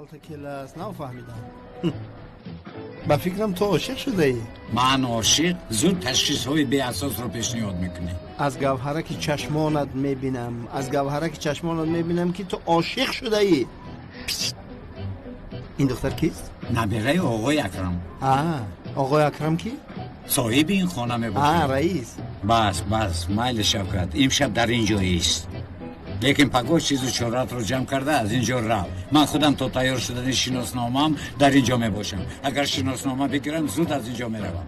Калтакелас, нафаҳмидам. Ба фикрам ту ошиқ шудаӣ. Ман ошиқ? Зуд ташхисҳои беасосро пешниҳод мекунӣ. Аз гавҳараки чашмонат мебинам, аз гавҳараки чашмонат мебинам, ки ту ошиқ шудаӣ. Ин духтар кист? Набераи оғои Акрам. Оғои Акрам ки? Соҳиби ин хона мебошад. Раис. Бас, бас, майли Шавкат, имшаб дар ин ҷо ист. Лекин пагоҳ чизу чоратро ҷамъ карда аз ин ҷо рав. Ман худам то тайёр шудани шиносномаам дар ин ҷо мебошам. Агар шиноснома бигирам, зуд аз ин ҷо меравам.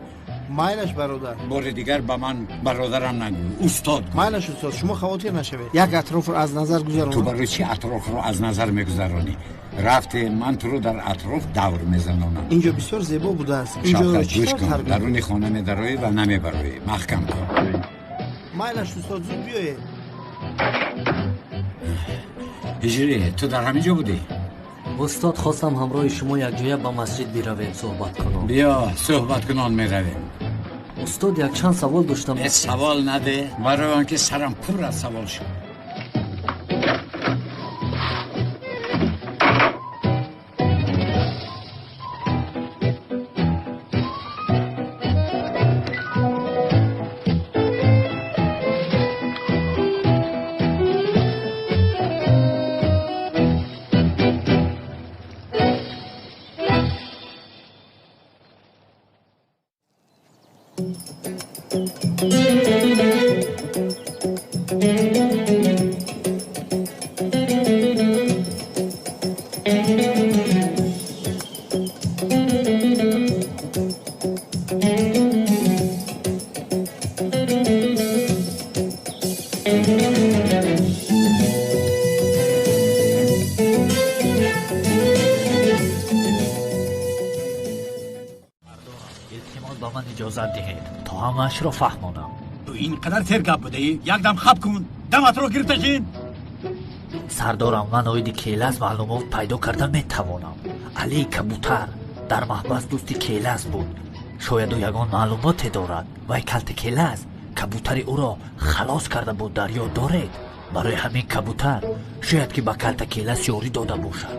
Майлаш, бародар. Бори дигар ба ман бародарам нагӯ, устод гӯ. Майлаш, устод, шумо хавотир нашавед. Як атрофро аз назар гузаронам. Ту барои чӣ атрофро аз назар мегузаронӣ? Рафте, ман туро дар атроф давр мезанонам. Инҷо бисёр зебо будааст. Шавкат, гӯш кун, даруни хона медароӣ ва намебароӣ. Маҳкам кун. Майлаш, устод, зуд биёед. Ҳиҷрӣ, ту дар ҳамин ҷо будӣ? Устод, хостам ҳамроҳи шумо якҷоя ба масҷид биравем, суҳбат кунон. Биё, суҳбат кунон меравем. Устод, якчанд савол доштам. Савол наде, барои он ки сарам пур аз савол шуд. Ҳамаашро фаҳмонам. Ту ин қадар сергап будаӣ? Якдам хаб кун, даматро гирифта шин. Сардорам, ман оиди Келас маълумот пайдо карда метавонам. Алии Кабутар дар маҳбас дӯсти Келас буд. Шояд ӯ ягон маълумоте дорад. Вай калти Келас кабутари ӯро халос карда буд, дар ёд доред? Барои ҳамин кабутар шояд ки ба калта Келас ёрӣ дода бошад.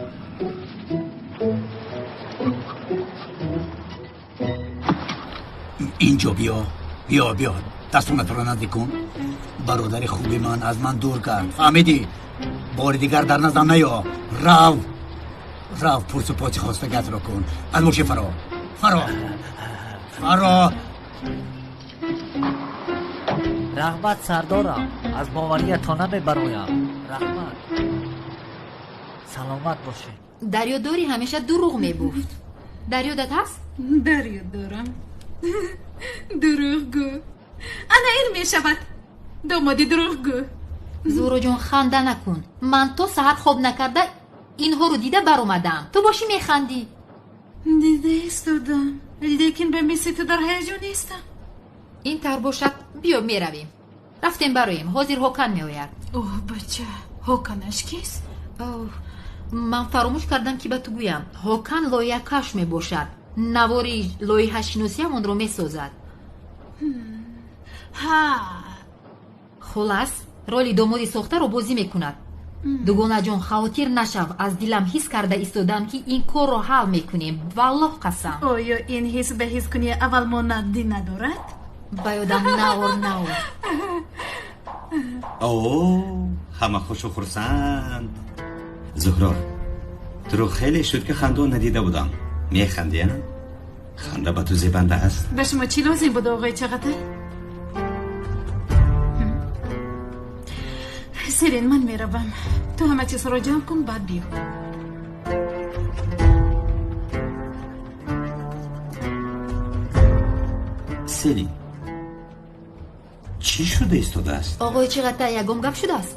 Инҷо биё, биё, биё, дастонатро наздик кун. Бародари хуби ман аз ман дур кард, фаҳмидӣ? Бори дигар дар наздам наё. Рав, рав, пурсу поси хостагиатро кун. Аз мошин фаро, фаро, фаро. Раҳмат, сардорам, аз бовариятон намебароям. Раҳмат, саломат бошед. Дар ёд дорӣ, ҳамеша дурӯғ мегуфт. Дар ёдат ҳаст? Дар ёд дорам. Дурӯғгӯ. Ана ин мешавад домоди дурӯғгӯ. Зуҳроҷон, ханда накун. Ман то саҳар хоб накарда инҳоро дида баромадам. Ту бошӣ механдӣ. Дида истодам, лекин ба мисли ту дар ҳаяҷон нестам. Ин тавр бошад, биё меравем. Рафтем бароем, ҳозир Ҳокан меояд. Оҳ, бача, Ҳоканаш кист? Ман фаромӯш кардам, ки ба ту гӯям. Ҳокан лоиҳакаш мебошад. Навори лоиҳашиносиам онро месозад. Ҳа. Хулас, роли домоди сохтаро бозӣ мекунад. Дугонаҷон, хавотир нашав, аз дилам ҳис карда истодам, ки ин корро ҳал мекунем. Валлоҳ қасам. Оё ин ҳис ба ҳискунии аввал монандӣ надорад? Ба ёдам наор, наор. О, ҳама хушу хурсанд. Зуҳро, туро хеле шуд, ки хандон надида будам. Механдӣ, а? Ханда ба ту зебанда аст. Ба шумо чӣ лозим буд, оғои Чағатай? Селин, ман меравам. Ту ҳама чизро ҷамъ кун, баъд биё. Селин, чӣ шуда истодааст? Оғои Чиғатай, ягон гап шудааст?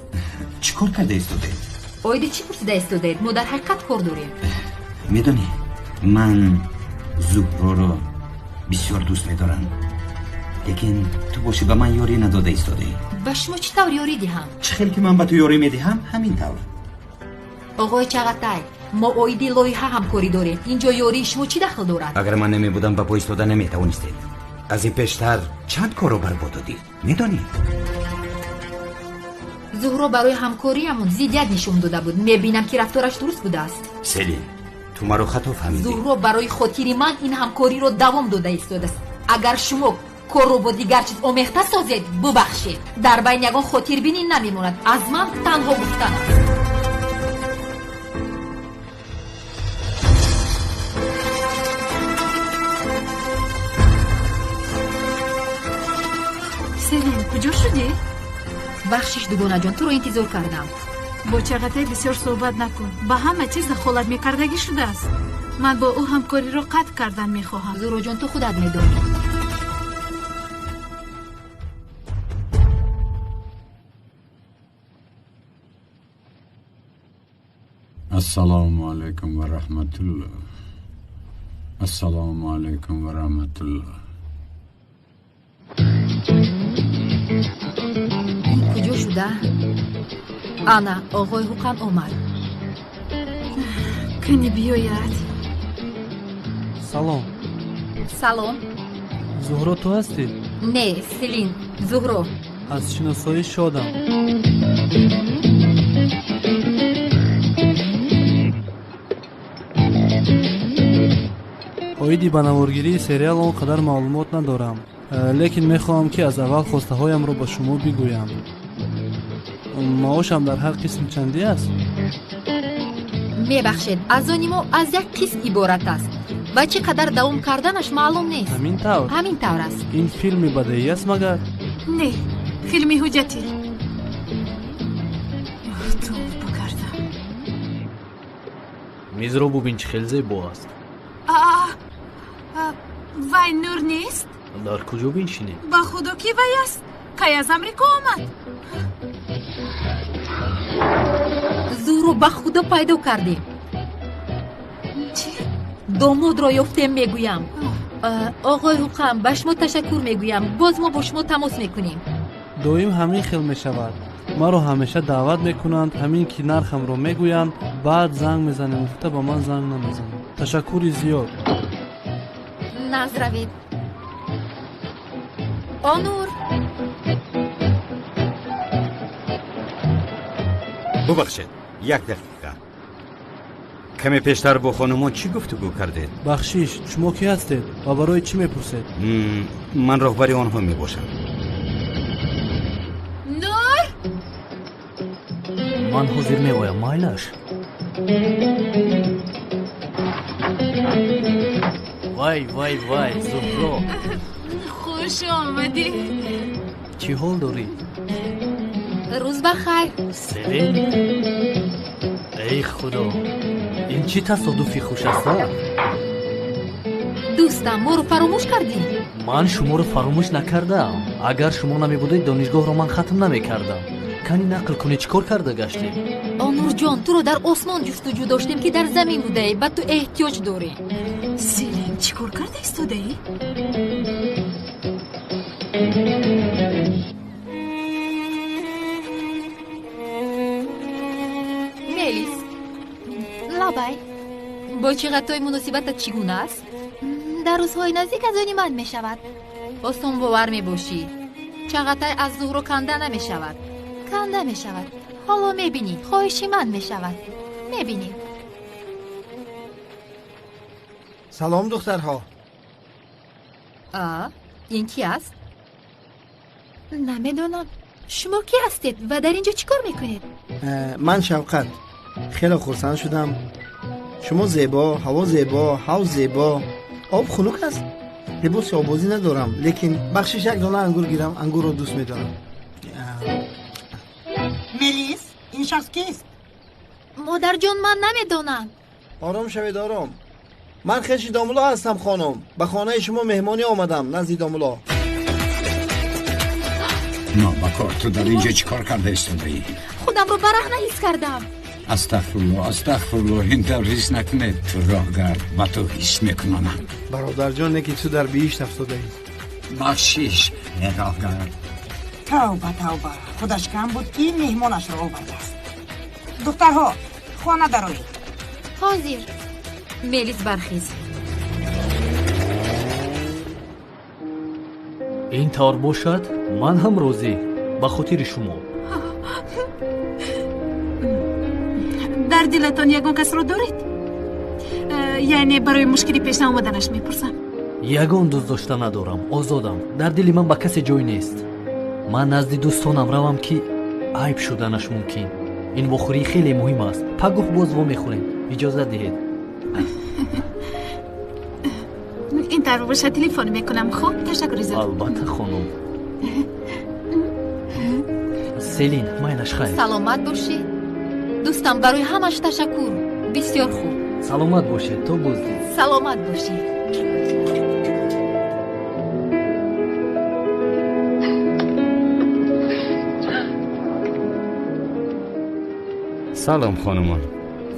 Чӣ кор карда истодаед? Оиди чӣ пурсида истодаед? Мо дар ҳақиқат кор дорем. Медонӣ, ман Зуҳроро бисёр дӯст медорам, лекин ту бошӣ ба ман ёрӣ надода истодаӣ. Ба шумо чӣ тавр ёрӣ диҳам? Чӣ хел ки ман ба ту ёрӣ медиҳам, ҳамин тавр. Оғои Чағатай, мо оиди лоиҳа ҳамкорӣ дорем. Инҷо ёрии шумо чӣ дахл дорад? Агар ман намебудам, ба по истода наметавонистед. Аз ин пештар чанд корро барбод додӣ, медонӣ? Зуҳро барои ҳамкориамон зиддият нишон дода буд. Мебинам, ки рафтораш дуруст будааст. Селин, Ту маро хато фаҳмидӣ. Зуҳро барои хотири ман ин ҳамкориро давом дода истодааст. Агар шумо корро бо дигар чиз омехта созед, бубахшед, дар байн ягон хотирбинӣ намемонад. Аз ман танҳо гуфтан аст. Селин, куҷо шудӣ? Бахшиш, дугонаҷон, туро интизор кардам. Бо Чағатай бисёр суҳбат накун, ба ҳама чиз дахолат мекардагӣ шудааст. Ман бо ӯ ҳамкориро қатъ кардан мехоҳам. Зуҳроҷон, ту худат медонӣ. Ассалому алайкум ва раҳматуллоҳ. Ассалому алайкум ва раҳматуллоҳ. Ин куҷо шуда? Ана, оғои Ҳуқан омад. Кани биёяд. Салом. Салом. Зуҳро ту ҳастӣ? Не, Селин, Зуҳро. Аз шиносоӣ шодам. Оиди ба наворгирии сериал он қадар маълумот надорам, лекин мехоҳам, ки аз аввал хостаҳоямро ба шумо бигӯям. Маошам дар ҳар қисм чандӣ аст? Мебахшед, аз они мо аз як қисм иборат аст ва чӣ қадар давом карданаш маълум нест. Ҳамин тавр? Ҳамин тавр аст. Ин филми бадеӣ аст магар? Не, филми ҳуҷҷатӣ. Тавба кардам. Мизро бубин, чӣ хел зебо аст. Вай Нур нест? Дар куҷо биншинем? Ба худо, ки вай аст? Кай аз Амрико омад? Зуҳро, ба худо пайдо кардем. Чӣ? Домодро ёфтем, мегӯям. Оғои Ҳуқам, ба шумо ташаккур мегӯям. Боз мо бо шумо тамос мекунем. Доим ҳамин хел мешавад. Маро ҳамеша даъват мекунанд, ҳамин ки нархамро мегӯянд, баъд занг мезанем гуфта ба ман занг намезананд. Ташаккури зиёд. Назравед. Онур. Бубахшед, як дақиқа. Каме пештар бо хонумон чӣ гуфтугӯ кардед? Бахшиш, шумо кӣ ҳастед ва барои чӣ мепурсед? Ман роҳбари онҳо мебошам. Нур! Ман ҳозир меоям, майлаш. Вай, вай, вай, Зуҳро. Хуш омадӣ. Чӣ ҳол дорӣ? Рӯз ба хайр. Селин? Эй худо, ин чӣ тасодуфи хуш аст, а? Дӯстам, моро фаромӯш кардӣ? Ман шуморо фаромӯш накардаам. Агар шумо намебудед, донишгоҳро ман хатм намекардам. Кани нақл кунӣ, чӣ кор карда гаштед? Онурҷон, туро дар осмон ҷустуҷӯ доштем, ки дар замин будаӣ. Ба ту эҳтиёҷ дорем. Селин, чӣ кор карда истодаӣ? Мелис, лабай, бо Чиғатой муносибатат чӣ гуна аст? Дар рӯзҳои наздик аз они ман мешавад. Осонбовар мебошӣ. Чағатай аз Зуҳро канда намешавад. Канда мешавад. Ҳоло мебинӣ, хоҳиши ман мешавад. Мебинӣ. Салом, духтарҳо. А, ин ки аст? Намедонам. Шумо кӣ ҳастед ва дар ин ҷо чӣ кор мекунед? Ман Шавқат. Хеле хурсанд шудам. Шумо зебо, ҳаво зебо, ҳавз зебо. Об хунук аст. Либоси обозӣ надорам, лекин бахшиш, як дона ангур гирам, ангурро дӯст медорам. Мелис, ин шахс кист? Модарҷон, ман намедонам. Ором шавед, ором. Ман хеши домулло ҳастам, хонум. Ба хонаи шумо меҳмонӣ омадам, назди домулло. Нобакор, ту дар ин ҷо чӣ кор карда истодаӣ? Худамро бараҳна ҳис кардам. Астағфируллоҳ, астағфируллоҳ, ин тавр ҳис накунед. Ту роҳгард, ба ту ҳис мекунонам. Бародарҷон, не ки ту дар биҳишт афтодаӣ. Бахшиш, э роҳгард. Тавба, тавба, худаш кам буд, ки меҳмонашро овардааст. Духтарҳо, хона дароед. Ҳозир. Мелис, бархез. Ин тавр бошад, ман ҳам розӣ, ба хотири шумо. Дар дилатон ягон касро доред? Яъне барои мушкили пеш наомаданаш мепурсам. Ягон дӯст дошта надорам, озодам. Дар дили ман ба касе ҷой нест. Ман назди дӯстонам равам, ки айб шуданаш мумкин. Ин вохӯрӣ хеле муҳим аст. Пагоҳ боз вомехӯрем. Иҷозат диҳед. Ин тавр бошад, телефон мекунам. Хуб, ташаккури зиёд. Албатта, хонум. Селин, майлаш, хайр. Саломат бошед. Дӯстам, барои ҳамаш ташаккур. Бисёр хуб. Саломат бошед, то боздид. Саломат бошед. Салом, хонумон.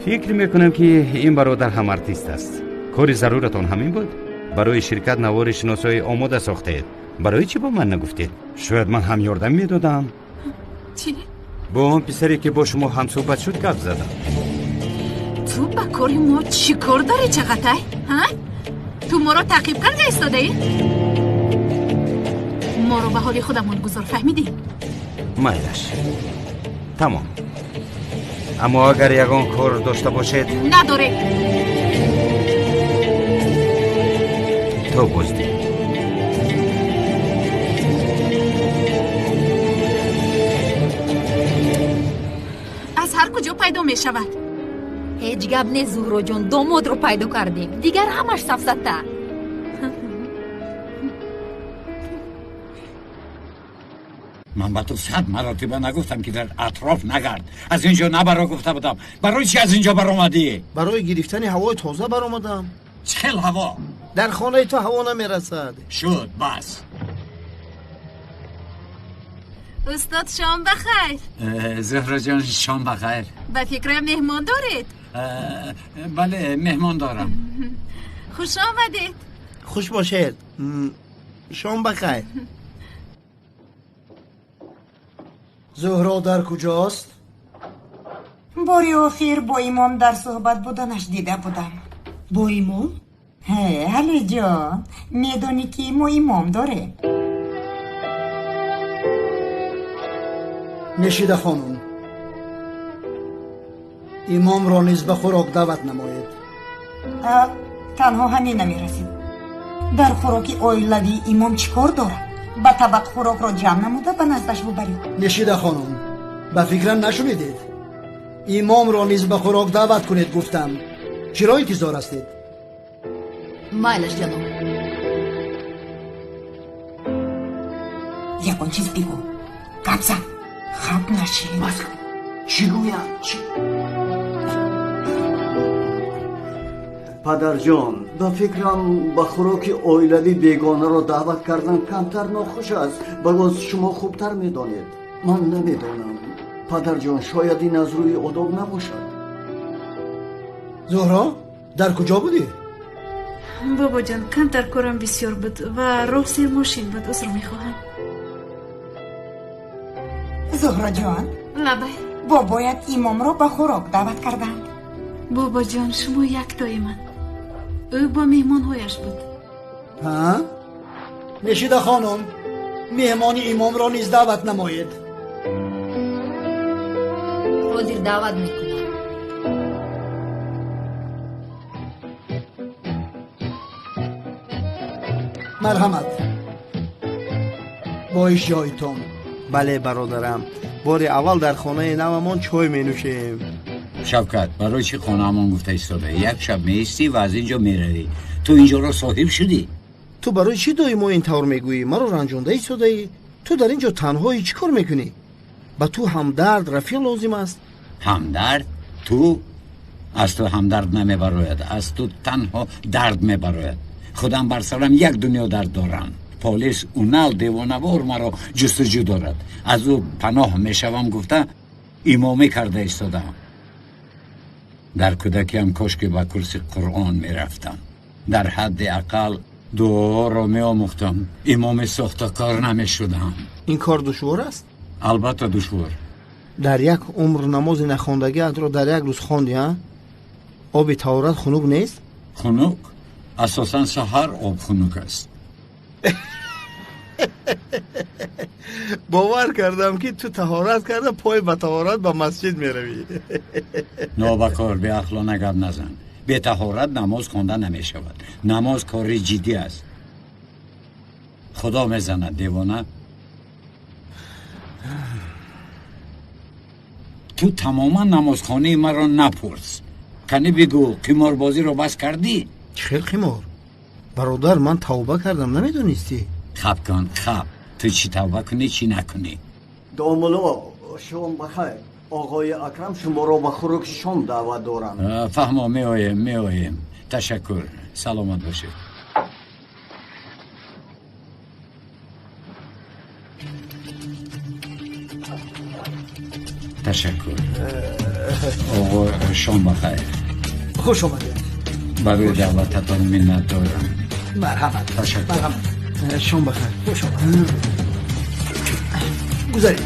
Фикр мекунам, ки ин бародар ҳам артист аст. Кори заруратон ҳамин буд? Барои ширкат навори шиносоӣ омода сохтаед. Барои чӣ ба ман нагуфтед? Шояд ман ҳам ёрдам медодам. Чӣ? Бо он писаре, ки бо шумо ҳамсӯҳбат шуд, гап задам. Ту ба кори мо чӣ кор дорӣ, Чағатай? Ҳа? Ту моро таъқиб карда истодаӣ? Моро ба ҳоли худамон гузор, фаҳмидӣ? Майлаш, тамом. Аммо агар ягон кор дошта бошед. Надорем. То боздид. Аз ҳар куҷо пайдо мешавад. Ҳеҷ гап не, Зуҳроҷон, домодро пайдо кардем. Дигар ҳамаш сафсата. Ман ба ту 100 маротиба нагуфтам, ки дар атроф нагард, аз ин ҷо набаро гуфта будам. Барои чи аз ин ҷо баромадӣ? Барои гирифтани ҳавои тоза баромадам. Чӣ хел ҳаво? Дар хонаи ту ҳаво намерасад. Шуд, бас. Устод, шом бахайр. Зуҳроҷон, шом бахайр. Ба фикрам меҳмон доред? Бале, меҳмон дорам. Хуш омадед. Хуш бошед. Шом бахайр. Зуҳро дар куҷост? Бори охир бо имом дар суҳбат буданаш дида будам. Бо имом? Ҳе, Алиҷон, медонӣ, ки мо имом дорем. Нешида хонум, имомро низ ба хӯрок даъват намоед. Танҳо ҳамин намерасид. Дар хӯроки оилавии имом чӣ кор дорад? Ба табақ хӯрокро ҷамъ намуда ба наздаш бубаред. Нешида хонум, ба фикрам нашунидед. Имомро низ ба хӯрок даъват кунед гуфтам. Чиро интизор ҳастед? Майлаш, ҷаноб. Ягон чиз бигӯ, гап зан, хаб нашин. Чӣ гӯям? Падарҷон, ба фикрам ба хӯроки оилавӣ бегонаро даъват кардан камтар нохуш аст. Ба боз шумо хубтар медонед. Ман намедонам. Падарҷон, шояд ин аз рӯи одоб набошад. Зуҳро, дар куҷо будӣ? Бобоҷон, камтар корам бисёр буд ва роҳ сермошин буд. Узр мехоҳам. Зуҳроҷон. Лабай. Бобоят имомро ба хӯрок даъват карданд. Бобоҷон, шумо яктои ман. Ӯ бо меҳмонҳояш буд. Ҳа? Нешида хонум, меҳмони имомро низ даъват намоед. Ҳозир даъват мекунам. Марҳамат, бо ишҷоитон. Бале, бародарам, бори аввал дар хонаи навамон чой менӯшем. Шавкат, барои чӣ хонаамон гуфта истода? Як шаб меистӣ ва аз ин ҷо меравӣ. Ту ин ҷоро соҳиб шудӣ. Ту барои чӣ доимо ин тавр мегӯӣ? Маро ранҷонда истодаӣ. Ту дар ин ҷо танҳоӣ, чӣ кор мекунӣ? Ба ту ҳамдард, рафиқ лозим аст. Ҳамдард? Ту? Аз ту ҳамдард намебарояд, аз ту танҳо дард мебарояд. Худам бар сарам як дунё дард дорам. Полис Унал девонавор маро ҷустуҷӯ дорад. Аз ӯ паноҳ мешавам гуфта имомӣ карда истодаам. Дар кӯдакиам кошки ба курси Қуръон мерафтам. Дар ҳадди ақал дуоро меомӯхтам. Имоми сохтакор намешудам. Ин кор душвор аст? Албатта душвор. Дар як умр намози нахондагиатро дар як рӯз хонди, а? Оби таҳорат хунук нест? Хунук? Асосан саҳар об хунук аст. Бовар кардам, ки ту таҳорат карда пой ба таҳорат ба масҷид меравӣ. Нобакор, беақлона гап назан. Бетаҳорат намоз хонда намешавад. Намоз кори ҷиддӣ аст. Худо мезанад, девона. Ту тамоман намозхонаи маро напурс. Кани бигӯ, қиморбозиро бас кардӣ? Чӣ хел қимор? Бародар, ман тавба кардам, намедонистӣ? Хаб кун, хаб. Ту чӣ тавба кунӣ, чӣ накунӣ? Домулло, шом бахайр. Оғои Акрам шуморо ба хӯроки шом даъват доранд. Фаҳмо, меоем, меоем. Ташаккур, саломат бошед. Ташаккур. Оғо, шом бахайр. Хуш омадед. Барои даъвататон миннат дорам. Марҳамат. Ташаккур. Марҳамат. Шом бахайр. Хуш омадед. Гузаред.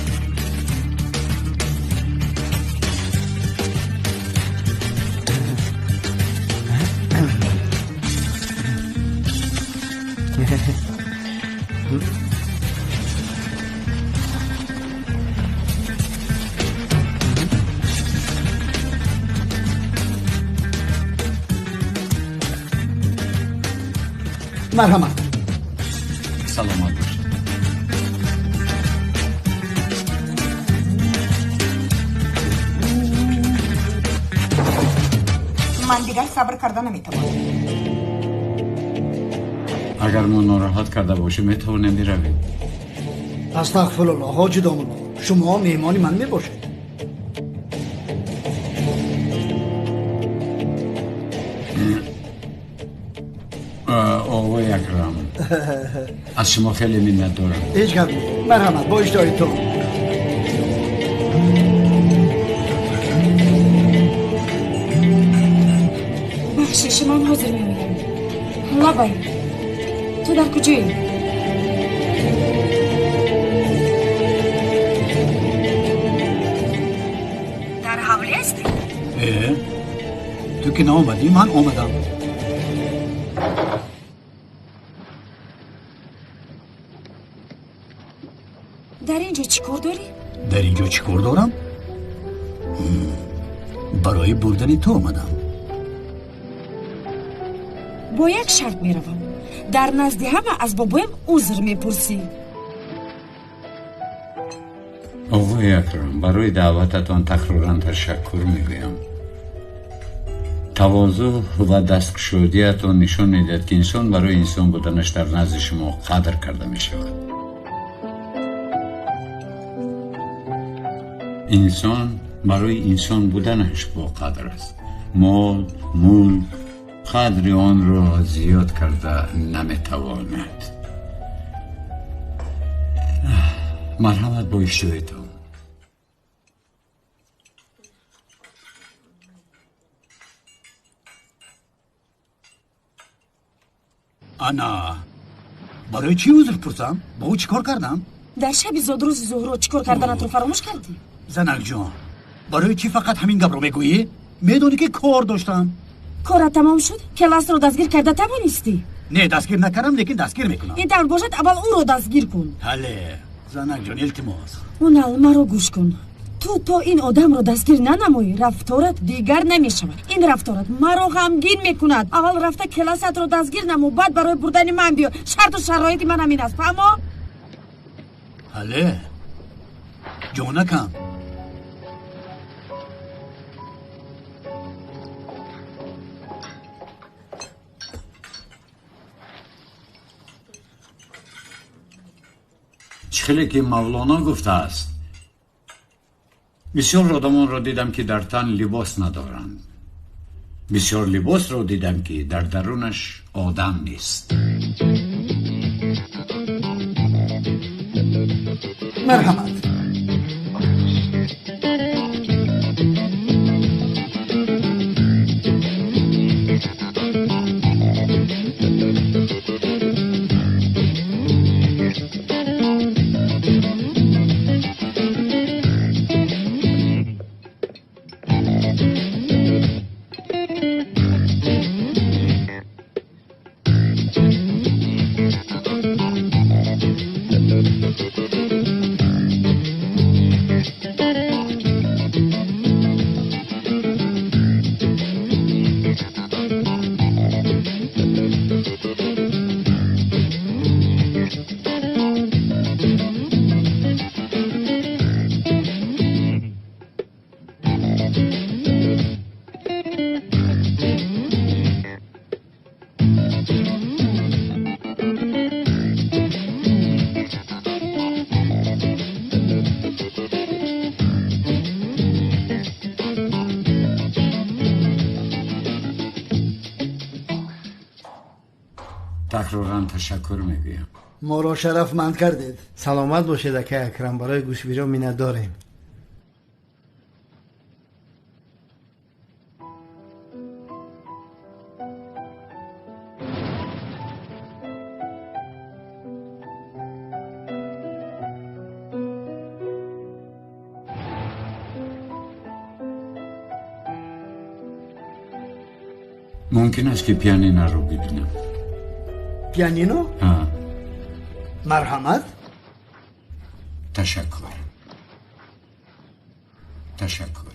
Марҳамат. Саломат бошед. Ман дигар сабр карда наметавонам. Агар мо нороҳат карда бошем, метавонем биравем. Астағфируллоҳ, ҳоҷи домулло, шумо меҳмони ман мебошед. Оғои Акрам, аз шумо хеле миннат дорам. Ҳеҷ гап нест. Марҳамат, бо иштиҳоитон. Бахшиш, ман ҳозир меоям. Лабай, ту дар куҷоӣ? Дар ҳавлӣ ҳастӣ? Ту ки наомадӣ, ман омадам. Дар ин ҷо чӣ кор дорӣ? Дар ин ҷо чӣ кор дорам? Барои бурдани ту омадам. Бо як шарт меравам. Дар назди ҳама аз бобоям узр мепурсӣ. Оғои Акрам, барои даъвататон такроран ташаккур мегӯям. Тавозӯъ ва дасткушодиятон нишон медиҳад, ки инсон барои инсон буданаш дар назди шумо қадр карда мешавад. Инсон барои инсон буданаш боқадр аст. Мол, мулк қадри онро зиёд карда наметавонад. Марҳамат, бо иштиҳоятон. Ана, барои чӣ узр пурсам? Бо ӯ чӣ кор кардам? Дар шаби зодрӯзи Зуҳро чӣ кор карданатро фаромӯш кардӣ? Занакҷон, барои чӣ фақат ҳамин гапро мегӯӣ? Медонӣ ки кор доштам. Корат тамом шуд? Келасро дастгир карда тавонистӣ? Не, дастгир накардам, лекин дастгир мекунам. Ин тавр бошад, аввал ӯро дастгир кун. Ҳале, занакҷон, илтимос. Унал, маро гӯш кун. Ту то ин одамро дастгир нанамоӣ, рафторат дигар намешавад. Ин рафторат маро ғамгин мекунад. Аввал рафта келасатро дастгир намо, баъд барои бурдани ман биё. Шарту шароити ман ҳамин аст, фаҳмо? Ҳале, ҷонакам. Чӣ хеле ки Мавлоно гуфтааст, бисёр одамонро дидам, ки дар тан либос надоранд. Бисёр либосро дидам, ки дар дарунаш одам нест. Марҳамат. Такроран ташаккур мегӯям. Моро шарафманд кардед. Саломат бошед, акай Акрам, барои гӯшбириҳо миннатдорем. Мумкин аст ки пианиноро бибинам? Пианино? Марҳамат. Ташаккур. Ташаккур.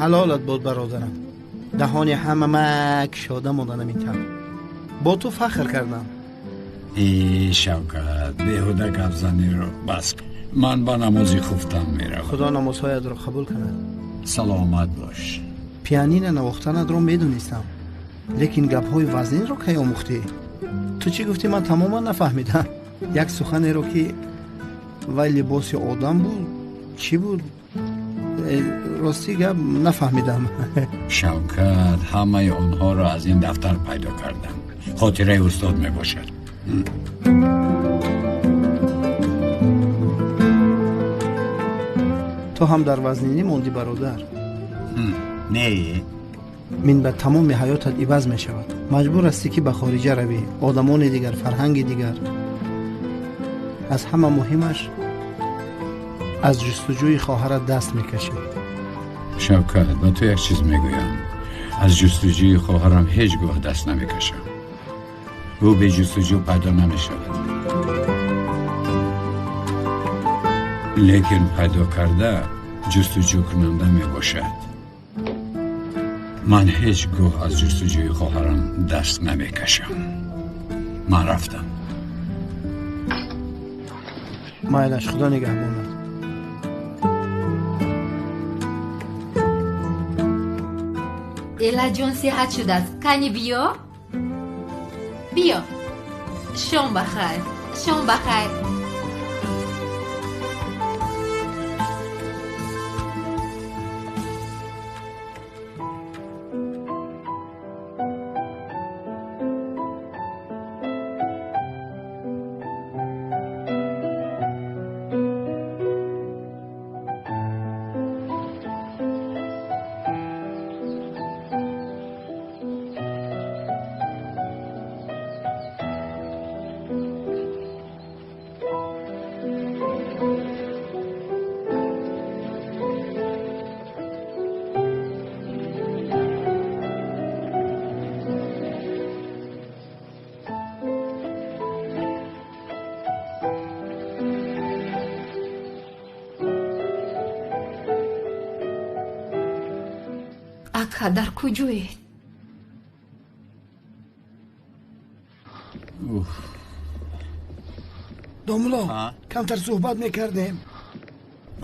Ҳалолат буд, бародарам. Даҳони ҳама кушода монданам ин тавр. Бо ту фахр кардам. Э, Шавкат, беҳуда гапзаниро бас кун. Ман ба намози хуфтан меравам. Худо намозҳоятро қабул кунад. Саломат бош. Пианино навохтанатро медонистам, лекин гапҳои вазнинро кай омӯхтӣ? Ту чӣ гуфтӣ, ман тамоман нафаҳмидам. Як суханеро ки вай либоси одам буд, чӣ буд? Ростӣ гап нафаҳмидам. Шавкат, ҳамаи онҳоро аз ин дафтар пайдо кардам. Хотираи устод мебошад. Ту ҳам дар вазнинӣ мондӣ, бародар. Не. Минбаъд тамоми ҳаётат иваз мешавад. Маҷбур ҳастӣ ки ба хориҷа равӣ, одамони дигар, фарҳанги дигар. Аз ҳама муҳимаш, аз ҷустуҷӯи хоҳарат даст мекашӣ. Шавкат, ба ту як чиз мегӯям. Аз ҷустуҷӯи хоҳарам ҳеҷ гоҳ даст намекашам. Ӯ бе ҷустуҷӯ пайдо намешавад. Лекин пайдо карда ҷустуҷӯкунанда мебошад. Ман ҳеҷ гоҳ аз ҷустуҷӯи хоҳарам даст намекашам. Ман рафтам. Майлаш, Худо нигаҳбонад. Элаҷон сиҳат шудааст. Кани биё, биё. Шом ба хайр, шом ба хайр. Ака, дар куҷоед? Домулло, камтар суҳбат мекардем.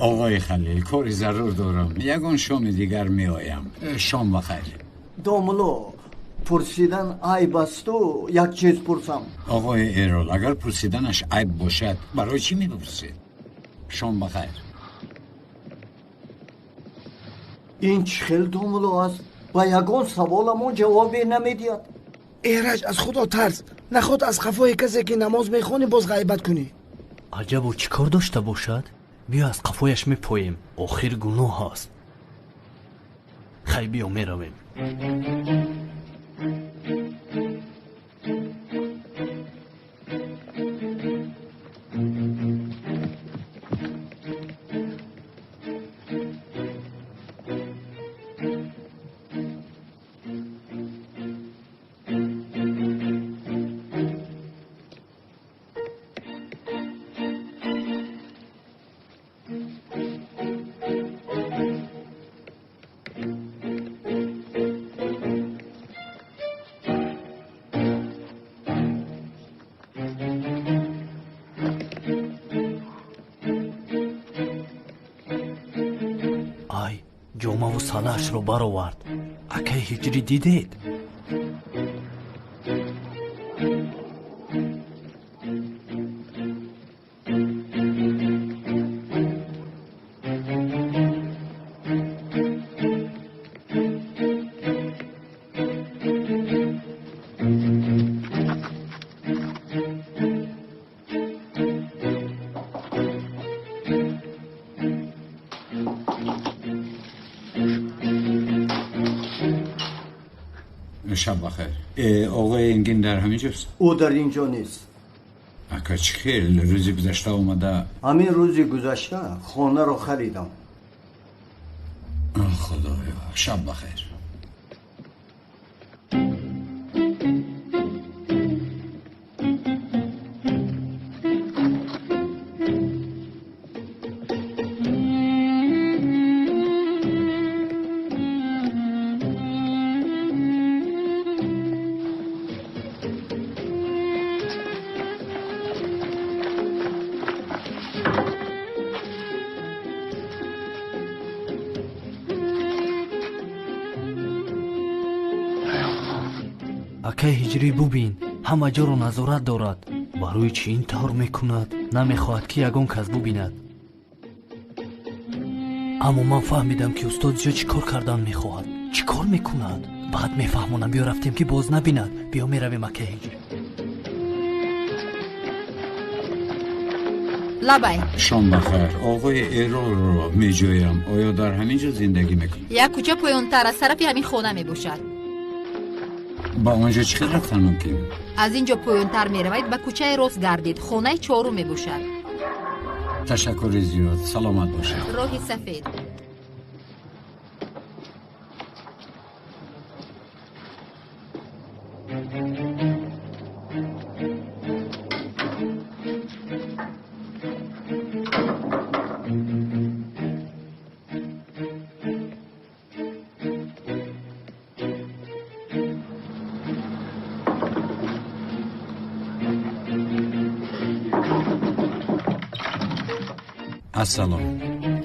Оғои Халил, кори зарур дорам. Ягон шоми дигар меоям. Шом ба хайр. Домулло, пурсидан айб асту, як чиз пурсам. Оғои Эрол, агар пурсиданаш айб бошад, барои чӣ мепурсед? Шом ба хайр. Ин чӣ хел домулло аст? Ба ягон саволамон ҷавобе намедиҳад. Эраҷ, аз Худо тарс. Наход аз қафои касе ки намоз мехонӣ боз ғайбат кунӣ. Аҷабо чӣ кор дошта бошад? Биё аз қафояш мепоем. Охир гуноҳ аст. Хай, биё меравем. Ҷомаву салаашро баровард. Акаи Ҳиҷрӣ, дидед? Шаб бахайр. Оғои Энгин дар ҳамин ҷост? Ӯ дар ин ҷо нест. Ака, чӣ хел? Рӯзи гузашта омада. Ҳамин рӯзи гузашта хонаро харидам. Худоё, шаб бахайр. Акаи Ҳиҷрӣ, бубин, ҳама ҷоро назорат дорад. Барои чӣ ин тавр мекунад? Намехоҳад, ки ягон кас бубинад. Аммо ман фаҳмидам, ки устод зиё чӣ кор кардан мехоҳад. Чӣ кор мекунад? Баъд мефаҳмонам. Биё рафтем, ки боз набинад. Биё меравем, акаи Ҳиҷрӣ. Лабай. Шом бахайр. Оғои Эролро меҷӯям. Оё дар ҳамин ҷо зиндагӣ мекунад? Як кӯча поёнтар аз тарафи ҳамин хона мебошад. Ба он ҷо чӣ хел рафтан мумкин? Аз ин ҷо поёнтар меравед, ба кӯчаи рост гардед, хонаи чорум мебошад. Ташаккури зиёд, саломат бошед. Роҳи сафед. Ассалом.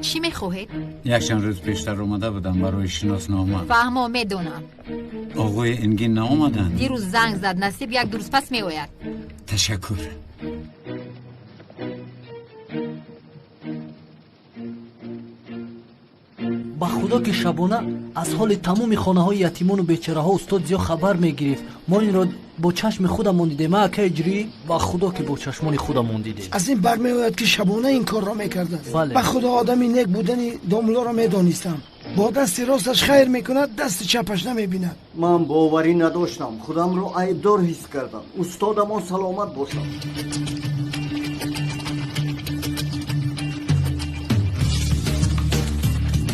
Чӣ мехоҳед? Якчанд рӯз пештар омада будам барои шиноснома. Фаҳмо, медонам. Оғои Энгин наомаданд? Дирӯз занг зад, насиб як ду рӯз пас меояд. Ташаккур. Ба худо, ки шабона аз ҳоли тамоми хонаҳои ятимону бечораҳо устод Зиё хабар мегирифт. Мо инро бо чашми худамон дидем, а, акаи Ҳиҷрӣ? Ба худо, ки бо чашмони худамон дидем. Аз ин бармеояд, ки шабона ин корро мекардааст. Бале. Ба худо, одами нек будани домуллоро медонистам. Бо дасти росташ хайр мекунад, дасти чапаш намебинад. Ман боварӣ надоштам, худамро айбдор ҳис кардам. Устодамон саломат бошад.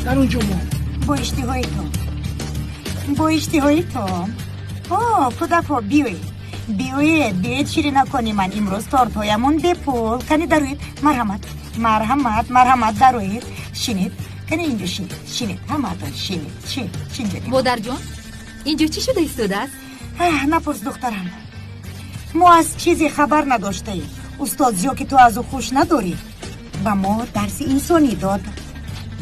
Дар он ҷо мо Бо иштиҳои то, бо иштиҳои то. О, кӯдакҳо, биёед, биёед, биёед, ширинакони ман. Имрӯз тортҳоямон бепул. Кани дароед, марҳамат, марҳамат, марҳамат, дароед, шинед. Кане инҷо шинед, шинед, ҳамаатон шинед, шин, шин ҷонем. Модарҷон, инҷо чӣ шуда истодааст? Напурс, духтарам. Мо аз чизе хабар надоштаем. Устод Зиё, ки ту аз ӯ хуш надорӣ, ба мо дарси инсонӣ дод.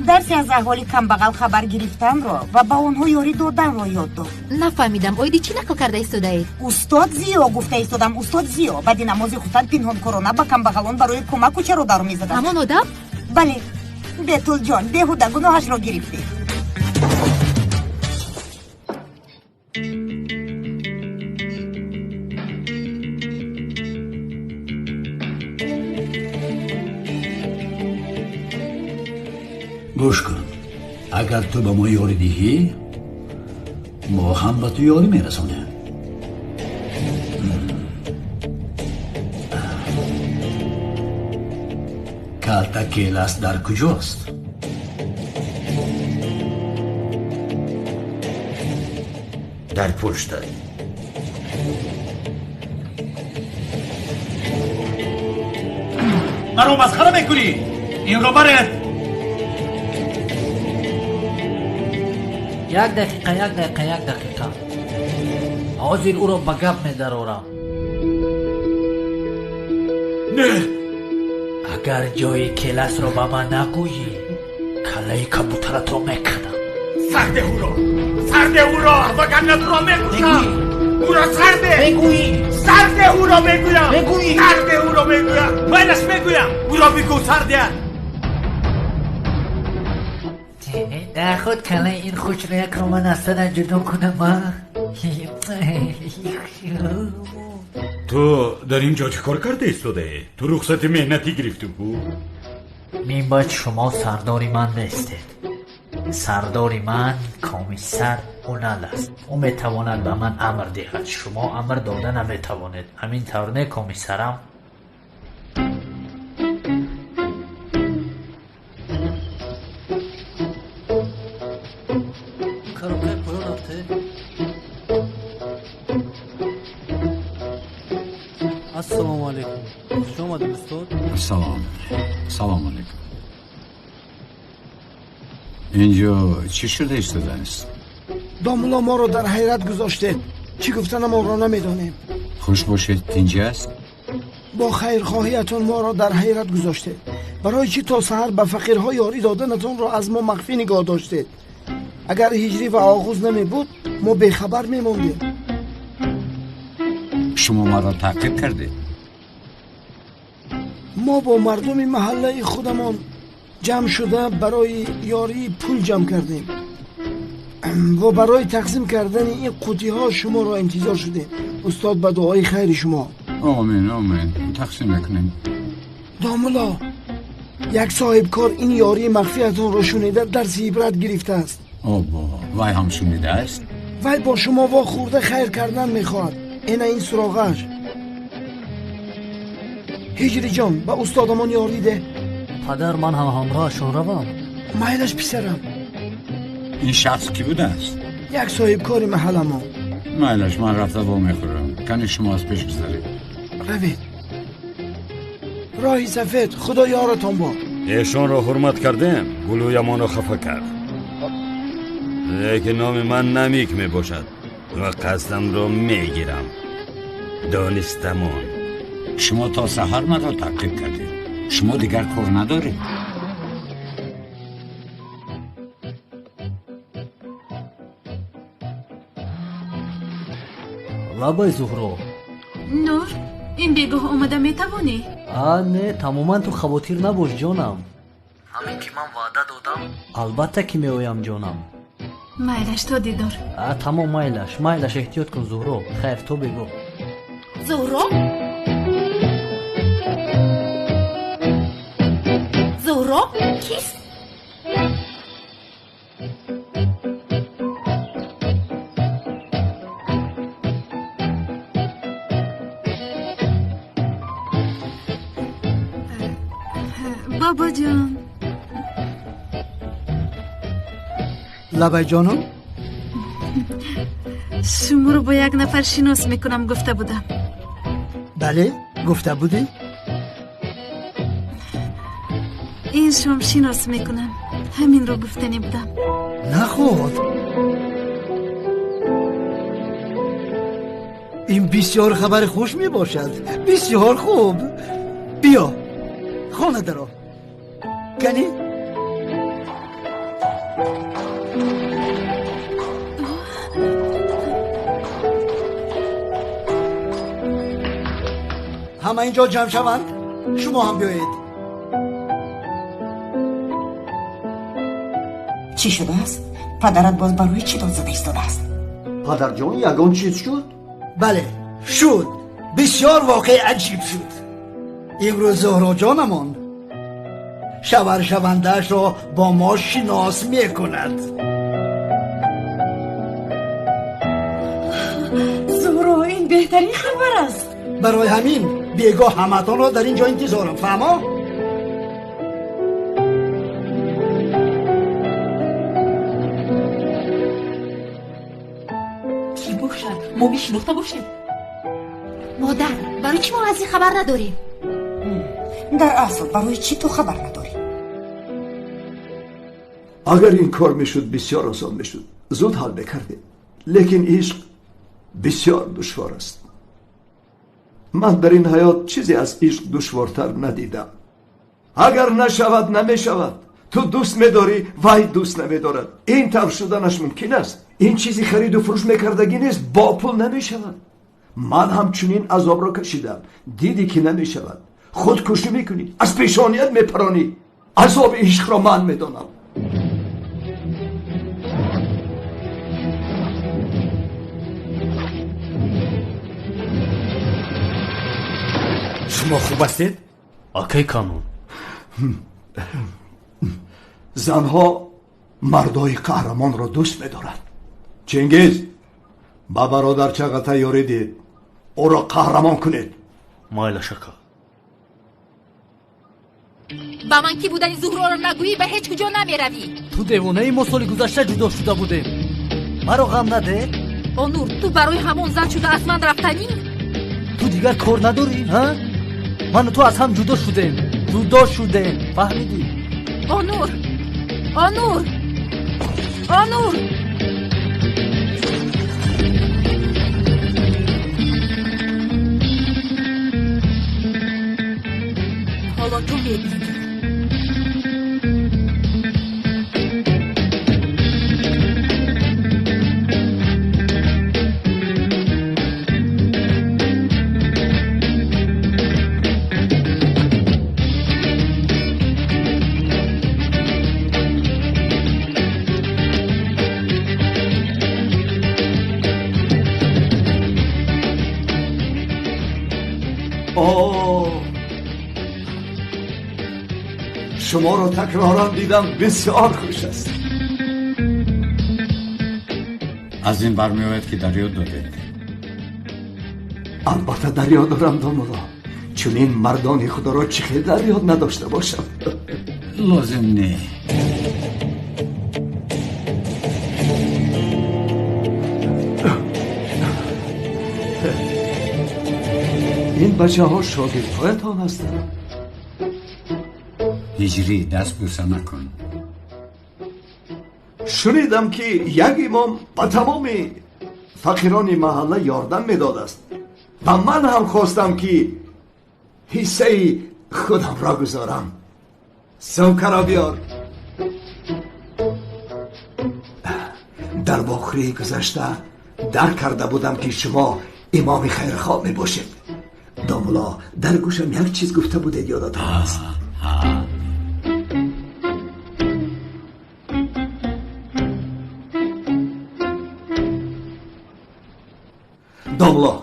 Дарси аз аҳволи камбағал хабар гирифтанро ва ба онҳо ёрӣ доданро ёд дод. Нафаҳмидам, оиди чӣ нақл карда истодаед? Устод Зиё гуфта истодам, устод Зиё баъди намози хуфтан пинҳонкорона ба камбағалон барои кӯмак кӯчаро дару мезаданд. Ҳамон одам? Бале, Бетулҷон, беҳуда гуноҳашро гирифтӣ. Гӯш кун, агар ту ба мо ёрӣ диҳӣ, мо ҳам ба ту ёрӣ мерасонем. Калта Келас дар куҷост? Дар пуштат. Маро масхара мекунӣ? Инро баред! Як дақиқа, як дақиқа, як дақиқа. Ҳозир ӯро ба гап медарорам. Не! Агар ҷои Келасро ба ман нагӯӣ, каллаи кабутаратро мекунам. Сарде ӯро! Сарде ӯро! Вагарна туро мекушам! Ӯро сарде! Мегӯӣ! Сарде ӯро мегӯям! Мегӯӣ! Сарде ӯро мегӯям! Майлаш мегӯям! Ӯро бигӯ сардеат! Наход каллаи ин хушроякро ман аз сарам ҷудо кунам, а? Ту дар ин ҷо чӣ кор карда истодаӣ? Ту рухсати меҳнатӣ гирифтӣ ку? Минбаъд шумо сардори ман нестед. Сардори ман комиссар Унал аст. Ӯ метавонад ба ман амр диҳад. Шумо амр дода наметавонед. Ҳамин тавр не, комиссарам? Коробкаи поён рафте. Ассалому алайкум. Хуш омадед, устод. Салом. Салому алайкум. Инҷо чӣ шуда истодааст? Домулло, моро дар ҳайрат гузоштед. Чӣ гуфтанамонро намедонем. Хуш бошед, тинҷ аст? Бо хайрхоҳиятон моро дар ҳайрат гузоштед. Барои чӣ то саҳар ба фақирҳо ёрӣ доданатонро аз мо махфӣ нигоҳ доштед? Агар ҳиҷрӣ ва оғуз намебуд, мо бехабар мемондем. Шумо маро таъқиб кардед? Мо бо мардуми маҳаллаи худамон ҷамъ шуда барои ёрии пул ҷамъ кардем ва барои тақсим кардани ин қутиҳо шуморо интизор шудем. Устод, ба дуои хайри шумо. Омин, омин. Тақсим мекунем. Домулло, як соҳибкор ин ёрии махфиятонро шунида дарси ибрат гирифтааст. Обо, вай ҳам шунидааст? Вай бо шумо вохӯрда хайр кардан мехоҳад. Ина ин суроғааш. Ҳиҷриҷон, ба устодамон ёрӣ деҳ. Падар, ман ҳам ҳамроҳашон равам? Майлаш, писарам. Ин шахс кӣ будааст? Як соҳибкори маҳалламон. Майлаш, ман рафта вомехӯрам. Кани шумо аз пеш гузаред. Равед. Роҳи сафед, худо ёратон бод. Эшонро ҳурмат кардем, гулӯямонро хафа кард. Лекин номи ман Намик мебошад ва қасдамро мегирам. Донистамон. Шумо то саҳар маро таъқиб кардед. Шумо дигар кор надоред? Лабай, Зуҳро. Нур, ин бегоҳ омада метавонӣ? А, не, тамоман ту хавотир набош, ҷонам. Ҳамин ки ман ваъда додам, албатта ки меоям, ҷонам. Майлаш, то дидор. А, тамом, майлаш, майлаш, эҳтиёт кун, Зуҳро. Хайр, то бегоҳ. Зуҳро? Зуҳро кист? Бобоҷон. Лабайҷоном? Шуморо бо як нафар шинос мекунам гуфта будам. Бале, гуфта будӣ? Ин шом шинос мекунам. Ҳаминро гуфтанӣ будам. Наход, ин бисёр хабари хуш мебошад. Бисёр хуб. Биё, хона даро. Кани? Ҳама инҷо ҷамъ шаванд, шумо ҳам биёед. Чӣ шудааст? Падарат боз барои чӣ дод зада истодааст? Падарҷон, ягон чиз шуд? Бале, шуд. Бисёр воқеи аҷиб шуд. Имрӯз Зуҳроҷонамон шаваршавандаашро бо мо шинос мекунад. Зуҳро, ин беҳтарин хабар аст. Барои ҳамин бегоҳ ҳаматонро дар ин ҷо интизорам. Фаҳмо? Кӣ бошад? Мо мешинохта бошем? Модар, барои чӣ мо аз ин хабар надорем? Дар асл барои чӣ ту хабар надорӣ? Агар ин кор мешуд, бисёр осон мешуд, зуд ҳал мекардем. Лекин ишқ бисёр душвор аст. Ман дар ин ҳаёт чизе аз ишқ душвортар надидам. Агар нашавад, намешавад. Ту дӯст медорӣ, вай дӯст намедорад. Ин тавр шуданаш мумкин аст. Ин чизи хариду фурӯш мекардагӣ нест, бо пул намешавад. Ман ҳамчунин азобро кашидам. Дидӣ ки намешавад. Худкушӣ мекунӣ, аз пешоният мепаронӣ. Азоби ишқро ман медонам. Шумо хуб ҳастед? Акай Канун. Занҳо мардои қаҳрамонро дӯст медоранд. Чингиз, ба бародар Чағатай ёрӣ дид. Ӯро қаҳрамон кунед. Майлаш, ака. Ба ман кӣ будани Зуҳроро нагӯӣ, ба ҳеҷ куҷо намеравӣ. Ту девонаи, мо соли гузашта ҷудо шуда будем. Маро ғам наде. Онур, ту барои ҳамон зан шуда аз ман рафтанӣ? Ту дигар кор надорӣ, ҳа? Ману ту аз ҳам ҷудо шудем. Ҷудо шудем, фаҳмидӣ? Онур! Онур! Онур! Ҳоло ту мебинӣ. Шуморо такроран дидам, бисёр хуш аст. Аз ин бармеояд, ки дар ёд доред. Албатта дар ёд дорам, домулло. Чунин мардони худоро чӣ хел дар ёд надошта бошам? Лозим не. Ин бачаҳо шогирдҳоятон ҳастанд. Ҳиҷрӣ, даст бӯса накун. Шунидам, ки як имом ба тамоми фақирони маҳалла ёрдам медодааст ва ман ҳам хостам, ки ҳиссаи худамро гузорам. Сумкаро биёр. Дар вохӯрии гузашта дарк карда будам, ки шумо имоми хайрхоҳ мебошед. Домулло, дар гӯшам як чиз гуфта будед, ёдатон аст? Домулло,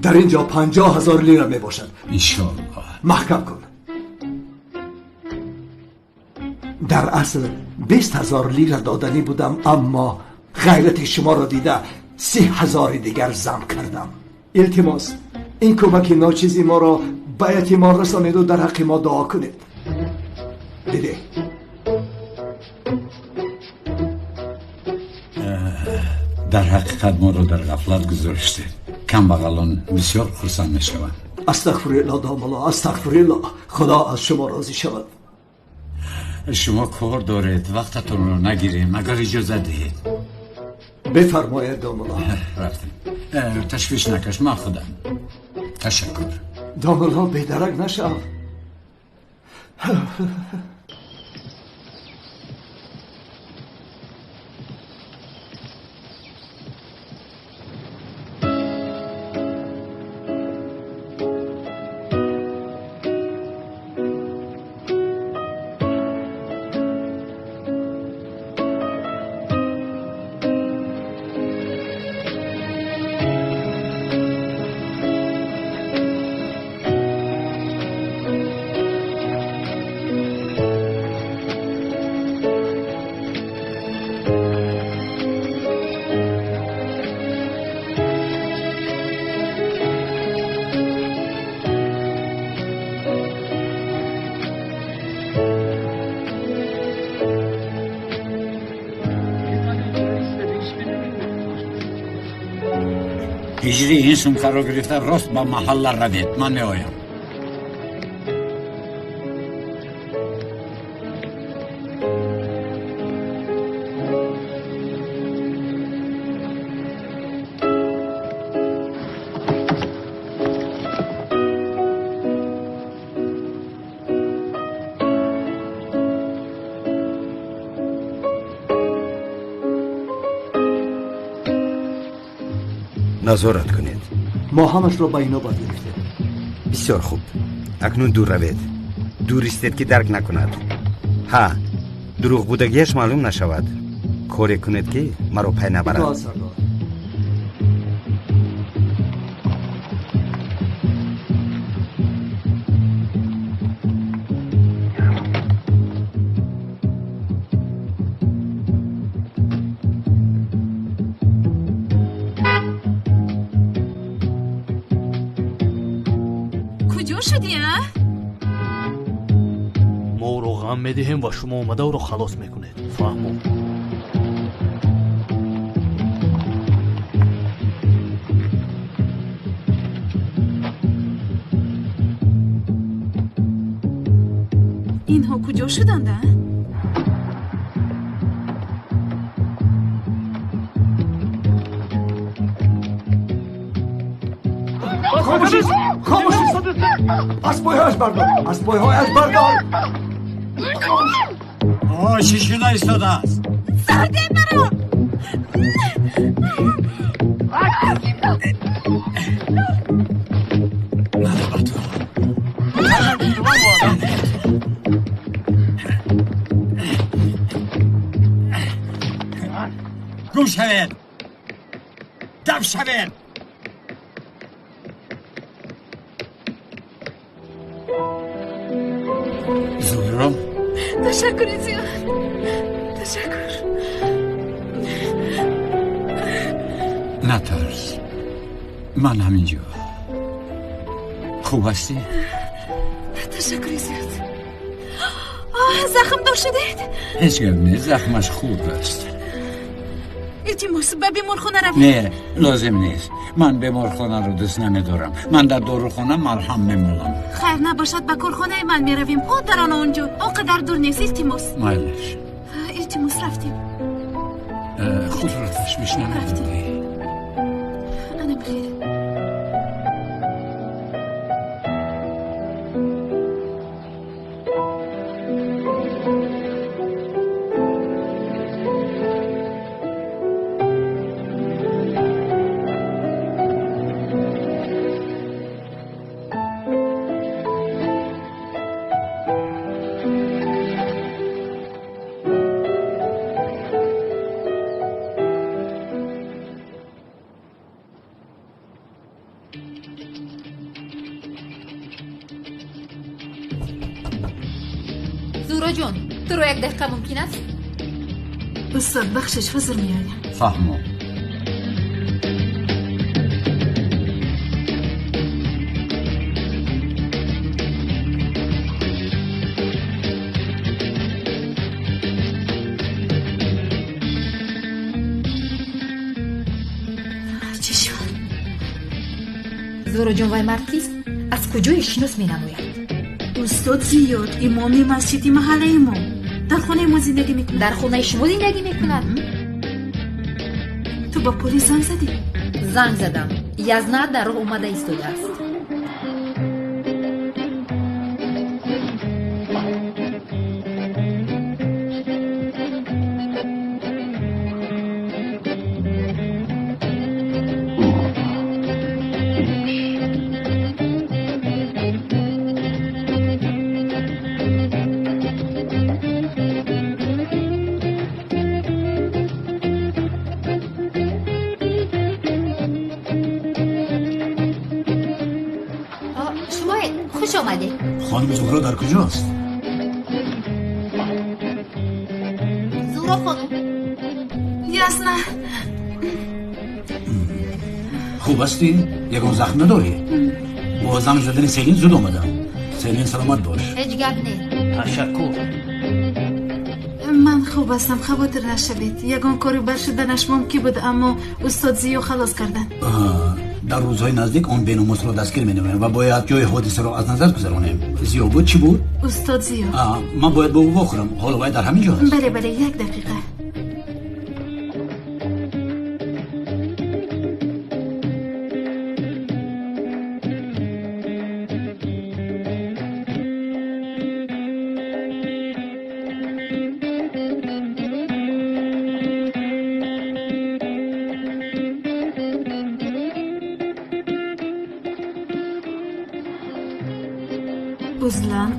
дар ин ҷо 50,000 лира мебошад. Иншоаллоҳ. Маҳкам кун. Дар асл 20,000 лира доданӣ будам, аммо ғайрати шуморо дида 30,000 дигар зам кардам. Илтимос, ин кӯмаки ночизи моро ба ятимон расонеду дар ҳаққи мо дуо кунед. Диде. Дар ҳақиқат моро дар ғафлат гузоштед. Камбағалон бисёр хурсанд мешаванд. Астағфируллоҳ, домулло, астағфируллоҳ. Худо аз шумо розӣ шавад. Шумо кор доред, вақтатонро нагирем, агар иҷозат диҳед. Бифармоед, домулло. Рафтем. Ташвиш накаш, ман худам. Ташаккур. Домулло, бедарак нашав. Ҳиҷрӣ ин сумкаро гирифта рост ба маҳалла равед, ман меоям. Назорат кунед. Мо ҳамашро ба инобат гирифтем. Бисёр хуб. Акнун дур равед. Дур истед, ки дарк накунад. Ҳа, дурӯғ будагиаш маълум нашавад. Коре кунед, ки маро пай набарад. Итоат, сардор. Мо ӯро ғам медиҳем ва шумо омада ӯро халос мекунед. Фаҳмо? Инҳо куҷо шуданд, а? Хомӯшист, хомӯшист. Аз пойҳояш бардор, аз пойҳояш бардор. Чӣ шуда истодааст? Сарде маро! Маро ба ту. Гум шавед! Дав шавед! Зуҳро? Ташаккури зиёд. Ташаккур. Натарс. Ман ҳаминҷо. Хуб ҳастӣ? Ташаккури зиёд. Захмдор шудед? Ҳеҷ гап нест, захмаш хурд аст. Илтимос, ба беморхона равед. Не, лозим нест. Ман беморхонаро дӯст намедорам. Ман дар дорухона марҳам мемолам. Хайр набошад, ба корхонаи ман меравем. О, дар он онҷо. Он қадар дур нест, илтимос. Майлаш. Илтимос, рафтем. Худро ташвиш намедиҳӣ. Ана бихер. Зуроҷон, туро як дақиқа мумкин аст? Устод, бахшиш, ҳозир меоям. Фаҳмо. Чӣ шуд? Зуроҷон, вай мард кист? Аз куҷое шинос менамояд? Устод Зиёд, имоми масҷиди маҳаллаи мо. Дар хонаи мо зиндагӣ мекунад. Дар хонаи шумо зиндагӣ мекунад? Ту ба полис занг задӣ? Занг задам. Язна дар роҳ омада истодааст. خانم زهرا در کجاست؟ زهرا خانم. یاسنا. خوب هستی؟ یکم زخم نداری؟ با زنگ زدن سیلین زود آمدم. سیلین سلامت باش. هیچ گپ نه. تشکر. من خوب هستم، خاطر نشوید. یگان کاری بر شدنش ممکن بود، اما استاد زیو خلاص کردن. در روزهای نزدیک آن بیناموس را دستگیر می‌نماییم و باید جای حادثه را از نظر گذرانیم. زیا بود چی بود؟ استاد زیا. من باید با او واخورم. حالا باید در همین جا هست. بله بله، یک دقیقه.